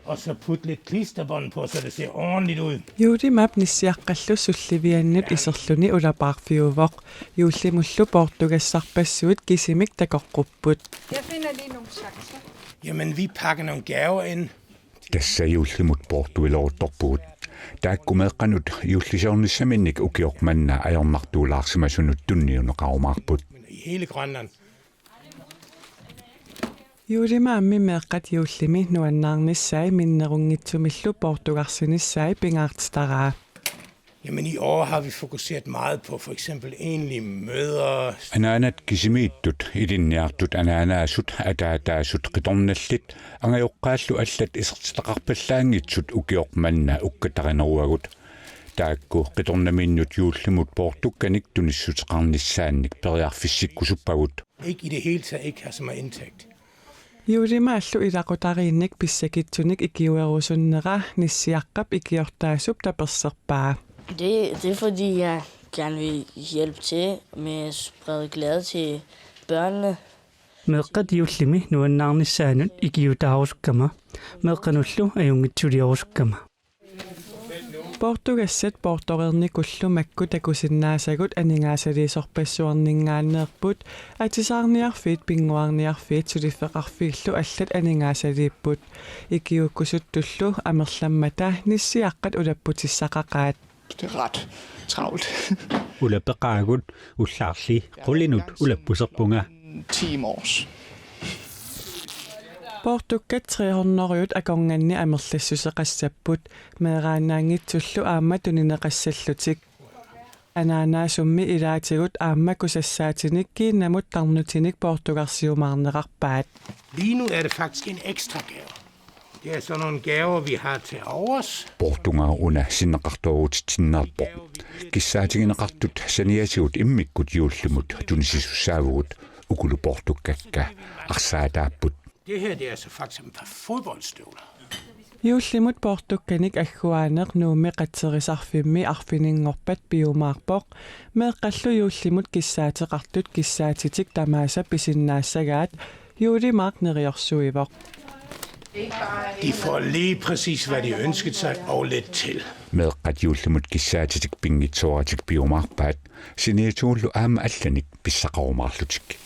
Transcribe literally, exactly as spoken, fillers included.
Og så putte lidt klisterbånd på, så det ser ordentligt ud. Juulimap nissiaqqallu sulliviannut iserluni ulapaarfiuvoq. Juullimullu poortugassarpassuit kisimik takoqqupput. Jeg finder lige nogle chancer. Jamen, vi pakker nogle gaver ind. Tassa juullimut poortuileruttorpugut. Taakku meeqqanut juullisoornissaminnik ukioq manna ajornartuulaarsimasunut tunniunneqarumaarput. Men i hele Grønland. Juulimaammi meeqqat juullimi nuannaarnissaat minnerunngitsumillu poortugarsinissaat pingaartitaraa. Jamen, i år har vi fokuseret meget på for eksempel enlige mødre. Anaanat kisimiittut, ilinniartut anaanaasut, ataataasut qitornallit, angajoqqaallu allat isertitaqarpallaanngitsut ukioq manna ukkatarineruagut. Taakku qitornaminnut juullimut poortukkanik tunissuteqarnissaannik periarfissikkusuppagut. Ikke i det hele taget ikke har så meget indtægt. Juulimaallu ilaqutariinnik pissakitsunik ikiuerusunnera nissiaqqap ikiortaasup taperserpaa. Det, det er fordi, jeg gerne vil hjælpe til med at sprede glæde til børnene. Meeqqat juullimi nuannaarnissaannut ikiuutaarusukkama, meeqqanullu ajunngitsuliorusukkama. Poortugassat poortoreernikullu makku takusinnaasagut aningaasaliisorpassuarninngaanneerput, atisaarniarfiit, pinnguarniarfiit suliffeqarfiillu allat aningaasaliipput. Ikiuukkusuttullu amerlammata nissiaqqat ulapputissaqaqaat. Det er ret travlt. Ulapeqaagut, ullaarli qulinut ulappuserpunga. Ti mårs. Poortukkat tre hundrede akornanni amerlassuseqassapput, meeraannaanngitsullu aamma tunineqassallutik. Anaanaasummi ilaatigut aamma kusassaatinik kiinnamut tarnutinik poortugarsiumaarneqarpaat. Lige nu er det faktisk en ekstra gave. Det er sådan nogle gaver, vi har til overs. Poortunga una sinneqartoorutitsinneerpoq. Kissaatigineqartut saniatigut immikkut juullimut tunisisussaavugut, ukulu poortukkakka arsaataapput. Det her, det er så faktisk et par fodboldstøvler. Juullimut poortukkanik agguaaneq Nuummi qatserisarfimmi arfininngorpat piumaarpoq. Meeqqallu juullimut kissaateqartut kissaatitik tamaasa pisinnaassagaat, juulimaaq neriorsuivoq. De får lige præcis, hvad de ønskede sig, og lidt til. Meeqqat juullimut kissaatitik pinngitsooratik piumaarpaat, saniatigullu aamma allanik pissaqarumaarlutik.